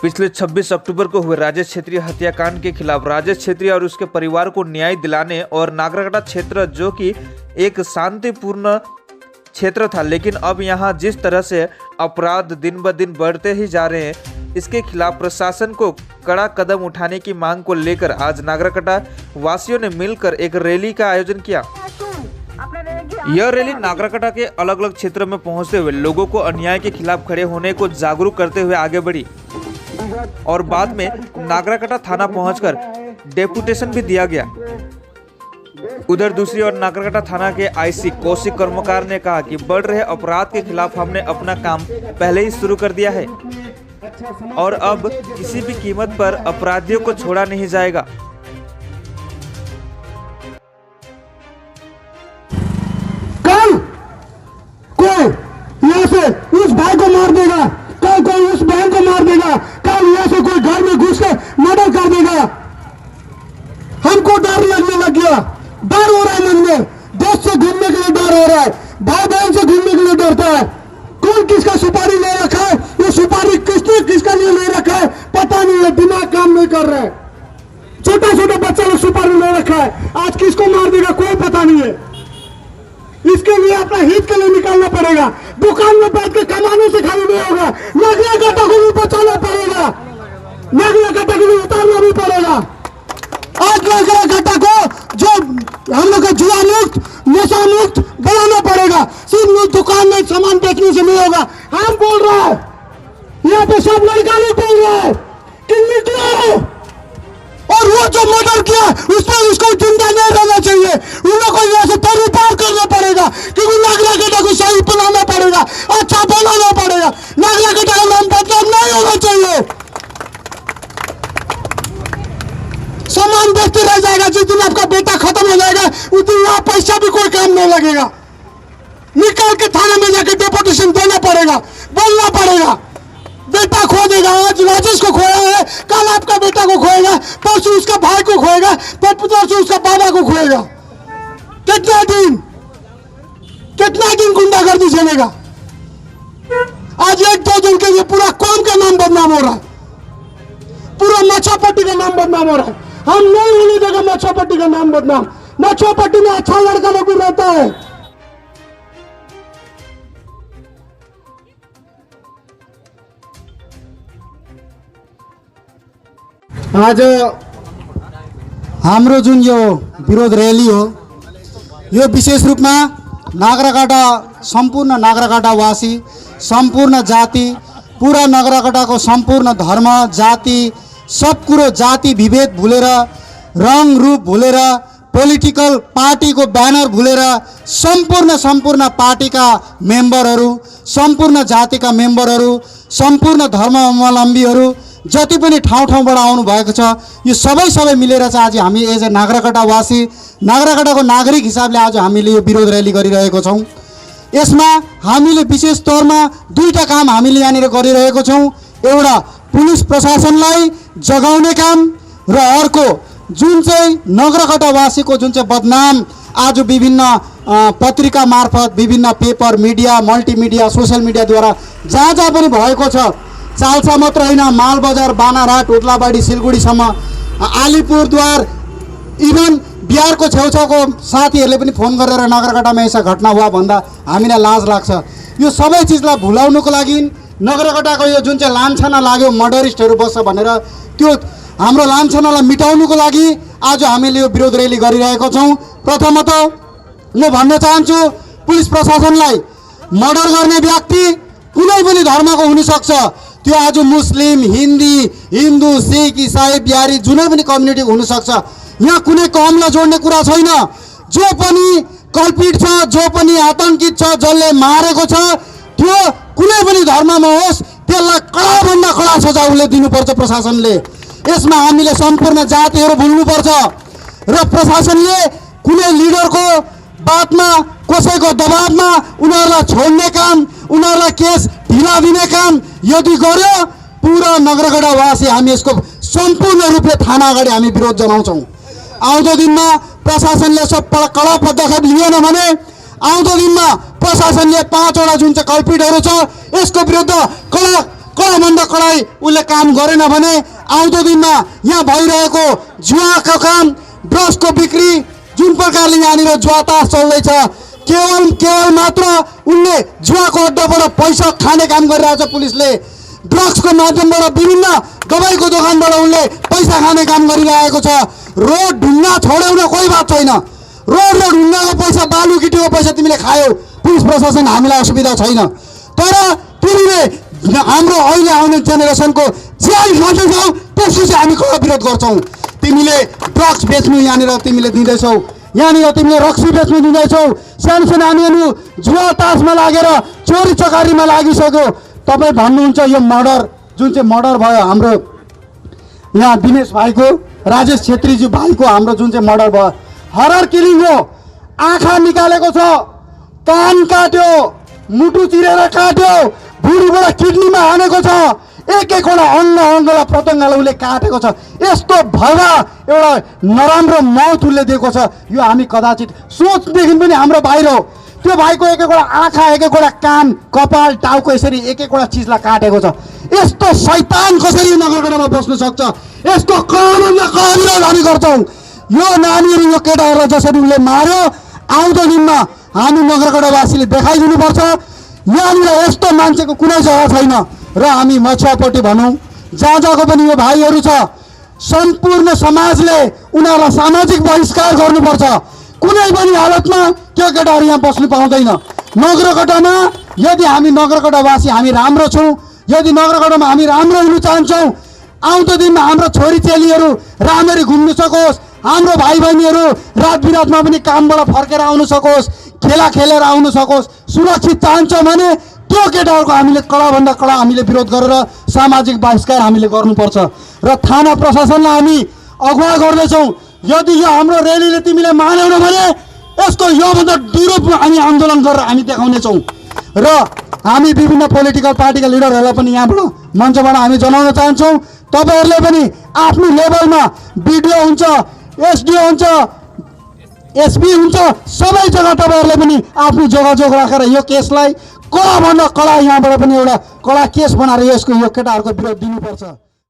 पिछले 26 अक्टूबर को हुए राजेश छेत्री हत्याकांड के खिलाफ राजेश छेत्री और उसके परिवार को न्याय दिलाने और नागरकटा क्षेत्र जो कि एक शांतिपूर्ण क्षेत्र था, लेकिन अब यहां जिस तरह से अपराध दिन ब दिन बढ़ते ही जा रहे हैं, इसके खिलाफ प्रशासन को कड़ा कदम उठाने की मांग को लेकर आज नागरकटा वासियों ने मिलकर एक रैली का आयोजन किया। यह रैली नागरकटा के अलग अलग क्षेत्रों में पहुंचते हुए लोगों को अन्याय के खिलाफ खड़े होने को जागरूक करते हुए आगे बढ़ी और बाद में नागरकटा थाना पहुंचकर डेपुटेशन भी दिया गया। उधर दूसरी ओर नागरकटा थाना के आईसी कौशिक कर्मकार ने कहा कि बढ़ रहे अपराध के खिलाफ हमने अपना काम पहले ही शुरू कर दिया है और अब किसी भी कीमत पर अपराधियों को छोड़ा नहीं जाएगा। कल कोई यहाँ से उस भाई को मार देगा, कल कोई उस बहन को मार देगा, कल यहाँ से कोई घर में घुस के मर्डर कर देगा। हमको डर लगने लग गया, डर हो रहा है मन में, दोस्त से घूमने के लिए डर हो रहा है, भाई बहन से घूमने के लिए डरता है। कौन किसका सुपारी ले रखा है, ये सुपारी किसने किसका लिए ले रखा है पता नहीं है, दिमाग काम नहीं कर रहा है। छोटा छोटा बच्चा लोग सुपारी ले रखा है, आज किसको मार देगा कोई पता नहीं है। इसके लिए अपना हित के लिए निकालना पड़ेगा, दुकान में बैठ के कमाने से खाली नहीं होगा, नागरकटा को भी बचाना पड़ेगा, नागरकटा को भी उतारना भी पड़ेगा। आज नागरकटा को जो हम लोग का जुआ मुक्त नशा मुक्त बनाना पड़ेगा, सिर्फ दुकान में सामान बेचने से नहीं होगा। हम बोल रहे हैं, यहाँ पे सब लड़का लोग बोल रहे हैं कि निकलो, और वो जो मर्डर किया उसमें उसको जिंदा नहीं रहना चाहिए, उन लोगों को यहाँ से तरू पार करना पड़ेगा, क्योंकि नागरकटा को सही बनाना पड़ेगा, अच्छा बनाना पड़ेगा, नागरकटा का नाम बदनाम नहीं होना चाहिए। सामान बेचते रह जाएगा, जिस दिन आपका बेटा खत्म हो जाएगा उस दिन वहां पैसा भी कोई काम नहीं लगेगा। निकाल के थाने में जाकर डेपुटेशन देना पड़ेगा, बोलना पड़ेगा। बेटा खो देगा, आज राजेश को खोया है, कल आपका बेटा को खोएगा, परसों उसका भाई को खोएगा, परसों उसका बाबा को खोएगा। कितना दिन गुंडागर्दी चलेगा? आज एक दो दिन के लिए पूरा कौम का नाम बदनाम हो रहा है, पूरा मच्छापट्टी का नाम बदनाम हो रहा है। हम नहीं होने देगा मच्छापट्टी का नाम बदनाम। मच्छापट्टी में अच्छा लड़का लोग भी रहता है। आज हाम्रो जुन यो विरोध रैली हो, यो विशेष रूप में नागरकटा संपूर्ण नागरकटावासी, संपूर्ण जाति, पूरा नागरकटा को संपूर्ण धर्म जाति सब कुरो जाति विभेद भूलेर, रंग रूप भूलेर, पोलिटिकल पार्टी को बैनर भूलेर संपूर्ण पार्टी का मेंबरहरू, संपूर्ण जाति का मेंबरहरू, संपूर्ण धर्मावलम्बीहरू जति पनि ठाउँ-ठाउँबाट आउनु भएको छ, यो सबै मिलेर चाहिँ आज हामी एज ए नागरकटावासी, नागरकटाको नागरिक हिसाबले आज हामीले यो विरोध रैली गरिरहेको छौँ। यसमा हामीले विशेष तौरमा दुईटा काम हामीले यहाँनिर गरिरहेको छौँ। एउटा पुलिस प्रशासनलाई जगाउने काम र अर्को जुन चाहिँ नागरकटावासीको जुन चाहिँ बदनाम आज विभिन्न पत्रिका मार्फत, विभिन्न पेपर मिडिया, मल्टिमिडिया, सोशल मिडियाद्वारा जहाँ जहाँ पनि भएको छ, चाल्सा मात्र होइन, मालबजार, बानारहाट, ओद्लाबाडी, सिलगढीसम्म, अलिपुरद्वार, इभन बिहारको छेउछाउको साथीहरूले पनि फोन गरेर नागरकटामा यसा घटना हुआ भन्दा हामीलाई लाज लाग्छ। यो सबै चिजलाई भुलाउनुको लागि नागरकटाको यो जुन चाहिँ लान्छना लाग्यो मर्डरिस्टहरू बस्छ भनेर, त्यो हाम्रो लान्छनालाई मिटाउनुको लागि आज हामीले यो विरोध रैली गरिरहेको छौँ। प्रथमतः म भन्न चाहन्छु पुलिस प्रशासनलाई, मर्डर गर्ने व्यक्ति कुनै पनि धर्मको हुनसक्छ, त्यो आज मुस्लिम, हिन्दू, सिख, इसाई, बिहारी जुनै पनि कम्युनिटी हुनसक्छ। यहाँ कुनै कमलाई जोड्ने कुरा छैन। जो पनि कल्पिट छ, जो पनि आतंकित छ, जसले मारेको छ, त्यो कुनै पनि धर्ममा होस्, त्यसलाई कडाभन्दा कडा सजाउले दिनुपर्छ प्रशासनले। यसमा हामीले सम्पूर्ण जातिहरू भुल्नुपर्छ र प्रशासनले कुनै लिडरको बातमा, कसैको दबावमा उनीहरूलाई छोड्ने काम, उनीहरूलाई केस ढिला दिने काम यदि गर्यो, पूरा नागरकटावासी हामी यसको सम्पूर्ण रूपले थाना अगाडि हामी विरोध जनाउँछौँ। आउँदो दिनमा प्रशासनले सब कडा पदक्षेप लिएन भने आउँदो दिनमा प्रशासनले 5 वटा जुन चाहिँ कल्पिटहरू छ यसको विरुद्ध कडा कडाभन्दा कडाई उसले काम गरेन भने आउँदो दिनमा यहाँ भइरहेको जुवाको काम, ड्रग्सको बिक्री, जुन प्रकारले यहाँनिर जुवातास चल्दैछ, केवल मात्र उनले जुवाको अड्डाबाट पैसा खाने काम गरिरहेछ पुलिसले। ड्रग्सको माध्यमबाट विभिन्न दबाईको दोकानबाट उनले पैसा खाने काम गरिरहेको छ। रोड ढुङ्गा छोड्याउन कोही बात छैन, रोड र ढुङ्गाको पैसा, बालु गिटीको पैसा तिमीले खायौ, पुलिस प्रशासन हामीलाई असुविधा छैन। तर तिमीले हाम्रो अहिले आउने जेनेरेसनको ज्यान खाँदैछौ, त्यसको चाहिँ हामी कडा विरोध गर्छौँ। तिमीले ड्रग्स बेच्नु यहाँनिर तिमीले दिँदैछौ, यहाँनिर तिमीले रक्सी बेच्नु दिँदैछौ, सानो सानो नानीहरू जुवा तासमा लागेर चोरी चकारीमा लागिसक्यो। तपाईँ भन्नुहुन्छ यो मर्डर, जुन चाहिँ मर्डर भयो हाम्रो यहाँ दिनेश भाइको, राजेश छेत्रीजी भाइको हाम्रो जुन चाहिँ मर्डर भयो, हरर किलिङ हो। आँखा निकालेको छ, कान काट्यो, मुटु चिरेर काट्यो, भुँडीबाट किडनीमा हानेको छ, एक एकवटा अङ्गलाई प्रत्यङ्गलाई उसले काटेको छ। यस्तो भएका एउटा नराम्रो मौत उसले दिएको छ। यो हामी कदाचित सोचदेखि पनि हाम्रो बाहिर हो। त्यो भाइको एक एकवटा आँखा, एक एकवटा कान, कपाल, टाउको यसरी एक एकवटा चिजलाई काटेको छ। यस्तो शैतान कसरी नगरगढामा बस्न सक्छ? यस्तो कानुनले विरोध हामी गर्छौँ। यो नानीहरू, यो केटाहरूलाई जसरी उसले मार्यो, आउँदो दिनमा हामी नगरगढावासीले देखाइदिनुपर्छ। यहाँनिर यस्तो मान्छेको कुनै जग्गा छैन र हामी मछुवापट्टि भनौँ, जहाँ जहाँको पनि यो भाइहरू छ, सम्पूर्ण समाजले उनीहरूलाई सामाजिक बहिष्कार गर्नुपर्छ। कुनै पनि हालतमा त्यो केटाहरू यहाँ बस्नु पाउँदैन। नगरगढामा यदि हामी नगरगढावासी हामी राम्रो छौँ, यदि नगरगढामा हामी राम्रो हुनु चाहन्छौँ, आउँदो दिनमा हाम्रो छोरी चेलीहरू राम्ररी घुम्नु सकोस्, हाम्रो भाइ बहिनीहरू रात बिरातमा पनि कामबाट फर्केर आउनु सकोस्, खेला खेलेर आउनु सकोस्, सुरक्षित चाहन्छौँ भने त्यो केटाहरूको हामीले कडाभन्दा कडा हामीले विरोध गरेर सामाजिक बहिष्कार हामीले गर्नुपर्छ। र थाना प्रशासनलाई हामी अगुवा गर्दैछौँ। यदि यो हाम्रो र्यालीले तिमीले मानेन भने यसको योभन्दा डिरो हामी आन्दोलन गरेर हामी देखाउनेछौँ। र हामी विभिन्न पोलिटिकल पार्टीका लिडरहरूलाई पनि यहाँबाट मञ्चबाट हामी जनाउन चाहन्छौँ, तपाईँहरूले पनि आफ्नो लेभलमा बिडिओ हुन्छ, एसडिओ हुन्छ, एसपी हुन्छ, सबै जग्गा तपाईँहरूले पनि आफ्नो जोगाजोग राखेर यो केसलाई कडाभन्दा कडा यहाँबाट पनि एउटा कडा केस बनाएर यसको यो केटाहरूको विरोध दिनुपर्छ।